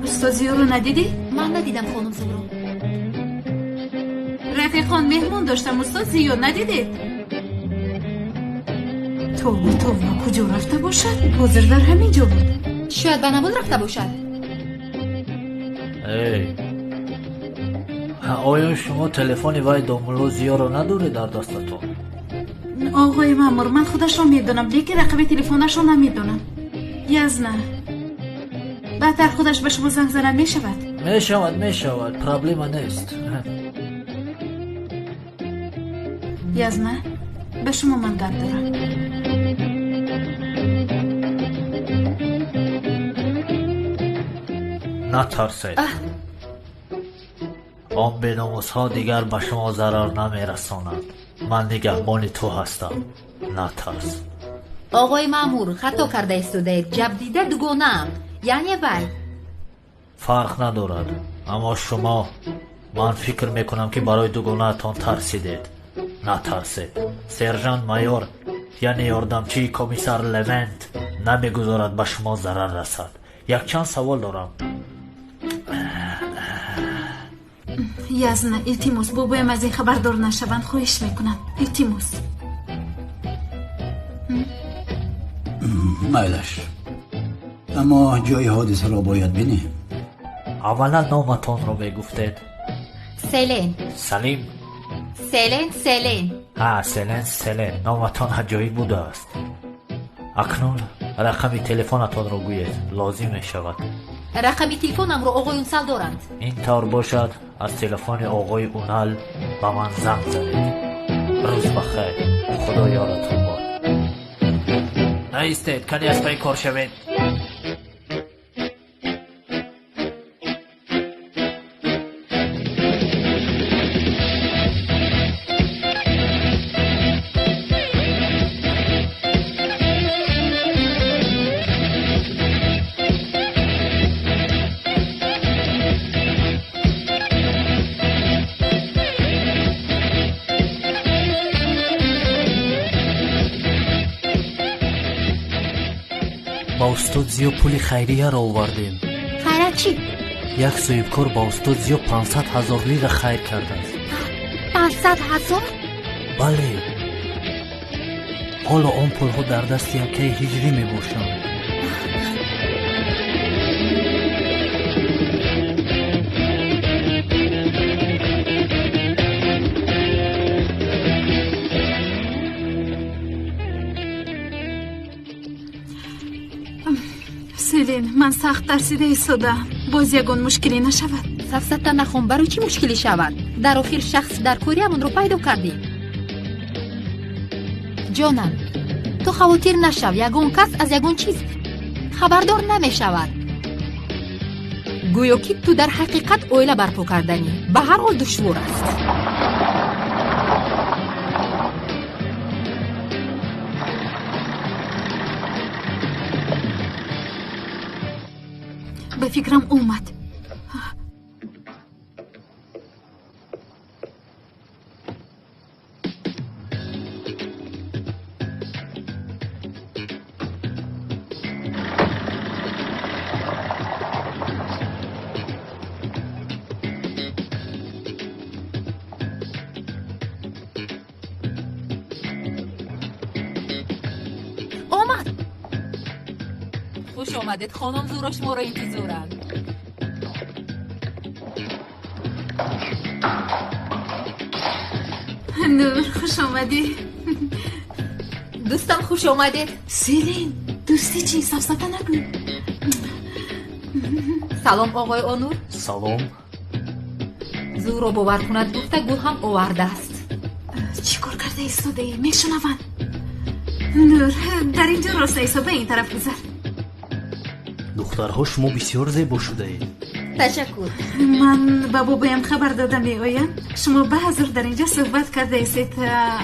устод Зиёро надидӣ? Ман надидам, хонум Зуҳро. Рафиқон, меҳмон доштам, устод Зиё надидед? Тавба тавба, куҷо рафта бошад? Ҳозир дар ҳамин ҷо буд. Шояд ба намоз рафта бошад. Эй, оё шумо телефони вай домулло Зиёро надоред дар дастатон? Оғои маъмур, ман худашро медонам, лекин рақами телефонашро намедонам. Язна, баъдтар худаш ба шумо занг занад мешавад? Мешавад, мешавад, проблема нест. Язна, ба шумо ман гап дорам. Натарсед. Он беномусҳо дигар ба шумо зарар намерасонанд. Ман нигаҳбони ту ҳастам. Натарс. Оғои маъмур, хато карда истодаед. Ҷабдида дугонаам. Яъне вай. Фарқ надорад, аммо шумо, ман фикр мекунам ки барои дугонаатон тарсидед. Натарсед. Сержант майор, яъне ёрдамчии комиссар Левент, намегузорад ба шумо зарар расад. Якчанд савол дорам. Язна, илтимос, бобоям аз ин хабардор нашаванд, хоҳиш мекунам. Илтимос. Майлаш. Аммо ҷои ҳодисаро бояд бинем. Аввалан номатонро мегуфтед. Селен. Салим. Селен, Селен. Ҳа, Селен, Селен. Номатон аҷоиб будааст. Акнун рақами телефонатонро гӯед, лозим мешавад. Рақами телефонамро оғои Унсал доранд. Ин тавр бошад, аз телефони оғои Унал ба ман занг занед. Рӯз ба хайр, Худо ёратон бод. Наистед, кани аз пай кор шавед. Ба устод Зиё пули хайрияро овардем. Хайра чӣ? Як соҳибкор ба устод Зиё 500 ҳазор лира хайр кардааст. 500 ҳазор? Бале. Ҳоло он пулҳо дар дасти якаи ҳиҷрӣ мебошанд. Селин, ман сахт тарсида истодаам. Боз ягон мушкилӣ нашавад. Сафсата нахон, барои чӣ мушкилӣ шавад? Дар охир шахс дар кориамонро пайдо кардем. Ҷонам, ту хавотир нашав, ягон кас аз ягон чиз хабардор намешавад. Гӯё ки ту дар ҳақиқат оила барпо карданӣ. Ба ҳар ҳол душвор аст. Ба фикрам омад. Хуш омадед, хонум Зуро шуморо интизоранд. Нур, хуш омадӣ. Дӯстам, хуш омадед. Селин, дӯстӣ чӣ? Сафсата нагӯ. Салом, оғои Онур. Салом. Зуро бовар кунад гуфта гул ҳам овардааст. Чӣ кор карда истодаӣ? Мешунаванд. Нур, дар ин ҷо роста истода, ин тараф гузар. Духтарҳо, шумо бисёр зебо шудаед. Ташаккур. Ман ба бобоям хабар дода меоям. Шумо баъзур дар инҷо суҳбат кардаистед,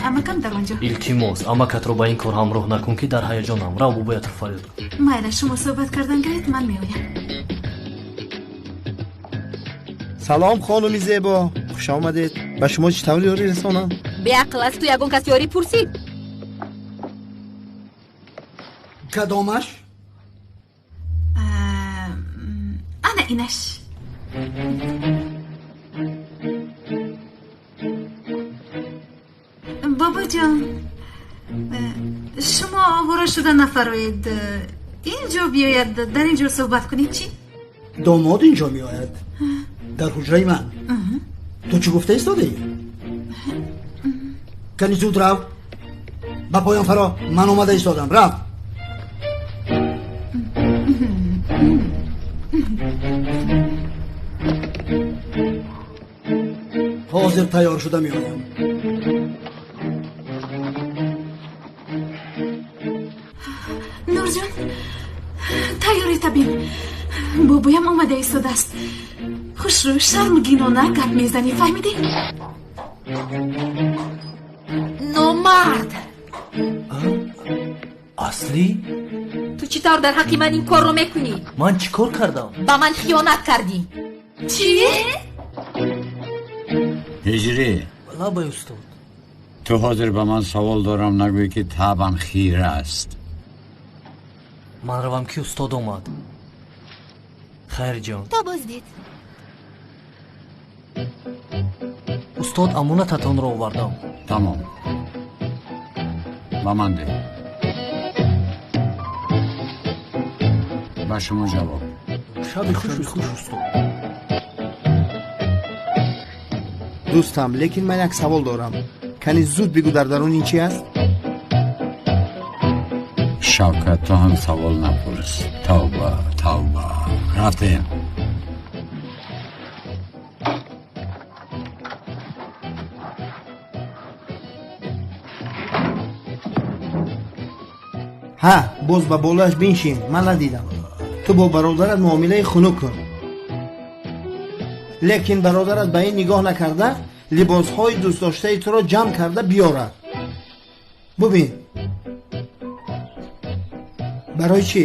амакам дар он ҷо. Илтимос, амакатро ба ин кор ҳамроҳ накун, ки дар ҳаяҷонам. Рав, бобоятро фарёд кун. Майла, шумо суҳбат кардан гиред, ман меоям. Салом, хонуми зебо, хуш омадед. Ба шумо чӣ тавр ёрӣ расонам? Беақл, аз ту ягон кас ёрӣ пурсид? Кадомаш? Ана инаш. Бобоҷон, шумо овора шуда нафароед. Инҷо биёяд, дар инҷо суҳбат кунед, чӣ? Домод инҷо меояд, дар ҳуҷраи ман. Ту чӣ гуфта истодаӣ? Кани зуд рав, ба поён фаро, ман омада истодам. Рав. Ҳозир тайёр шуда меоям. Нурҷон, тайёрӣ табин. Бобоям омада истодааст. Хушрӯ, шармгинона гап мезанӣ, фаҳмидӣ? Номард! Аслӣ? Ту чӣ тавр дар ҳаққи ман ин корро мекунӣ? Ман чӣ кор кардам? Ба ман хиёнат кардӣ. Чӣ? Ҳиҷрӣ. Лабай, устод. Ту ҳозир ба ман савол дорам, нагӯй ки табам хира аст. Ман равам, ки устод омад. Хайрҷон. То боздид. Устод, амонататонро овардам. Тамом, ба ман деҳ. Ба шумо ҷавоб. Шаби хуш, устод. Дӯстам, лекин ман як савол дорам. Кани зуд бигӯ, дар дарун ин чи аст? Шавкат, ту ҳам савол напурс. Тавба, тавба. Рафтем. Ҳа, боз ба болояш биншин, ман надидам. Ту бо бародарат муомилаи хунук кун. Лекин бародарат ба ин нигоҳ накарда, либосҳои дӯстдоштаи туро ҷамъ карда биёрад. Бубин, барои чӣ?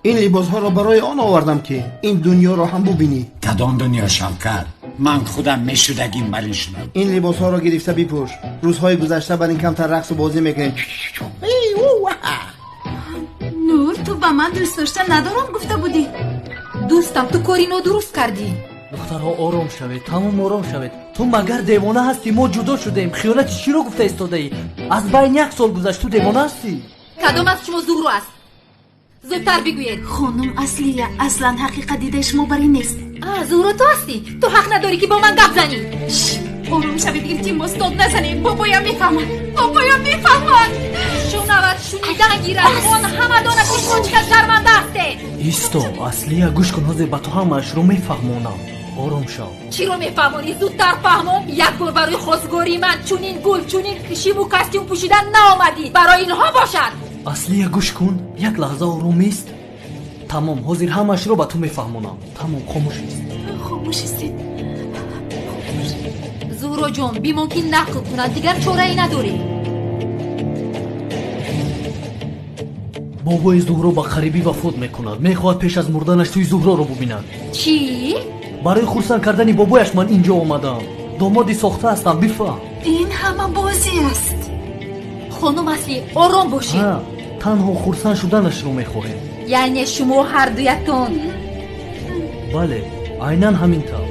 Ин либосҳоро барои он овардам, ки ин дунёро ҳам бубинӣ. Кадом дунё, Шавкат? Ман худам мешудагим бар ин шудам. Ин либосҳоро гирифта бипӯш. Рӯзҳои гузашта бар ин камтар рақсу бозӣ мекунем. Нур, ту ба ман дӯст дошта надорам гуфта будӣ. Дӯстам, ту кори нодуруст кардӣ. Духтарҳо, ором шавед, тамом ором шавед. Ту магар девона ҳастӣ? Мо ҷудо шудем. Хиёнати чиро гуфта истодаӣ? Аз байн як сол гузашт, ту девона ҳастӣ? Кадом аз шумо Зуҳро аст? Зудтар бигӯед. Хонум Аслия, аслан ҳақиқат дидаи шумо бар ин нест. Зуҳро, ту ҳастӣ? Ту ҳақ надорӣ, ки бо ман гап занӣ. Ором шавед, илтимос, дод назанед. Бобоям мефаҳмад, бобоям мефаҳмад. Шунавад, шунидан гирад. Он ҳама донад, ки шумо чӣ қадр шарманда ҳастед. Исто, Аслия, гӯш кун, ҳозир ба ту ҳамаашро мефаҳмонам. Ором шав. Чиро мефаҳмонӣ? Зудтар фаҳмон. Як бор барои хостгории ман чунин гул, чунин шиму костюм пӯшидан наомадӣ. Барои инҳо бошад. Аслия, гӯш кун, як лаҳза ором ист. Тамом, ҳозир ҳамаашро ба ту мефаҳмонам. Тамом, хомӯш ист. Хомӯш истед. Зуҳроҷон, бимон ки нақл кунад, дигар чорае надорем. Бобои Зуҳро ба қарибӣ вафот мекунад. Мехоҳад пеш аз мурданаш тӯи Зуҳроро бубинад. Чӣ? Барои хурсанд кардани бобояш ман инҷо омадаам. Домоди сохта ҳастам, бифаҳм. Ин ҳама бозӣ аст. Хонум Аслӣ, ором бошед. Танҳо хурсанд шуданашро мехоҳем. Яъне шумо ҳардуятон? Бале, айнан ҳамин тавр.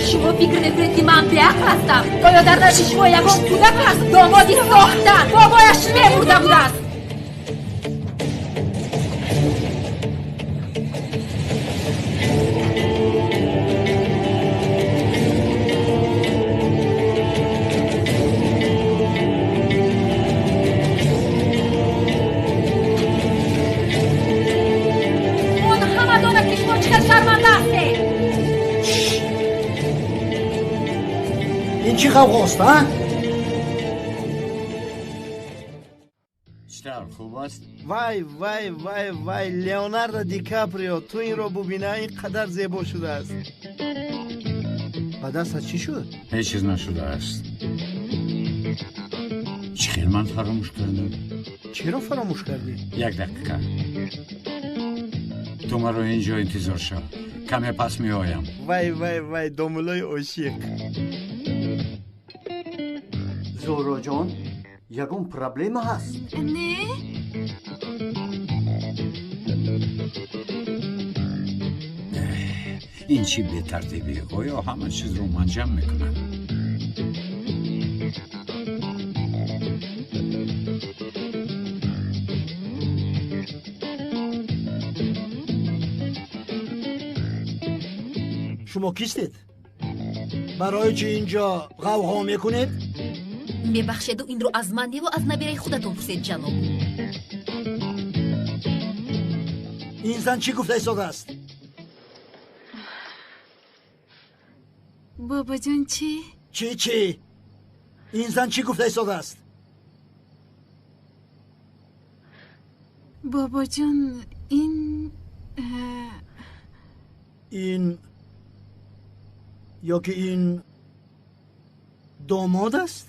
Шумо фикр мекунед, ки ман беақл ҳастам? Оё дар назди шумо ягон кӯдак аст? Домоди сохта бобояш мемурда будааст. Он ҳама донад, ки шумо чӣ қадр шарманда ҳастед. Ин чӣ ғавғост, а? Чӣ тавр, хуб аст? Вай, вай, вай, вай, Леонардо Ди Каприо, ту инро бубина, ин қадар зебо шудааст. Ба дастат чӣ шуд? Ҳеҷ чиз нашудааст. Чӣ хел ман фаромӯш кардам? Чиро фаромӯш кардӣ? Як дақиқа. Ту маро инҷо интизор шав. Каме пас меоям. Вай, вай, вай, домулои ошиқ. Зуҳроҷон, ягон проблема ҳаст? Не. Ин чӣ бетартибӣ? Оё ҳама чизро ман ҷамъ мекунам? Шумо кистед? Барои чӣ инҷо ғавғо мекунед? Мебахшеду, инро аз ман неву аз набираи худатон пурсед, ҷаноб. Ин зан чӣ гуфта истодааст? Бобоҷон, чӣ? Чӣ, чӣ? Ин зан чӣ гуфта истодааст? Бобоҷон, ин Ин ё ки ин домод аст?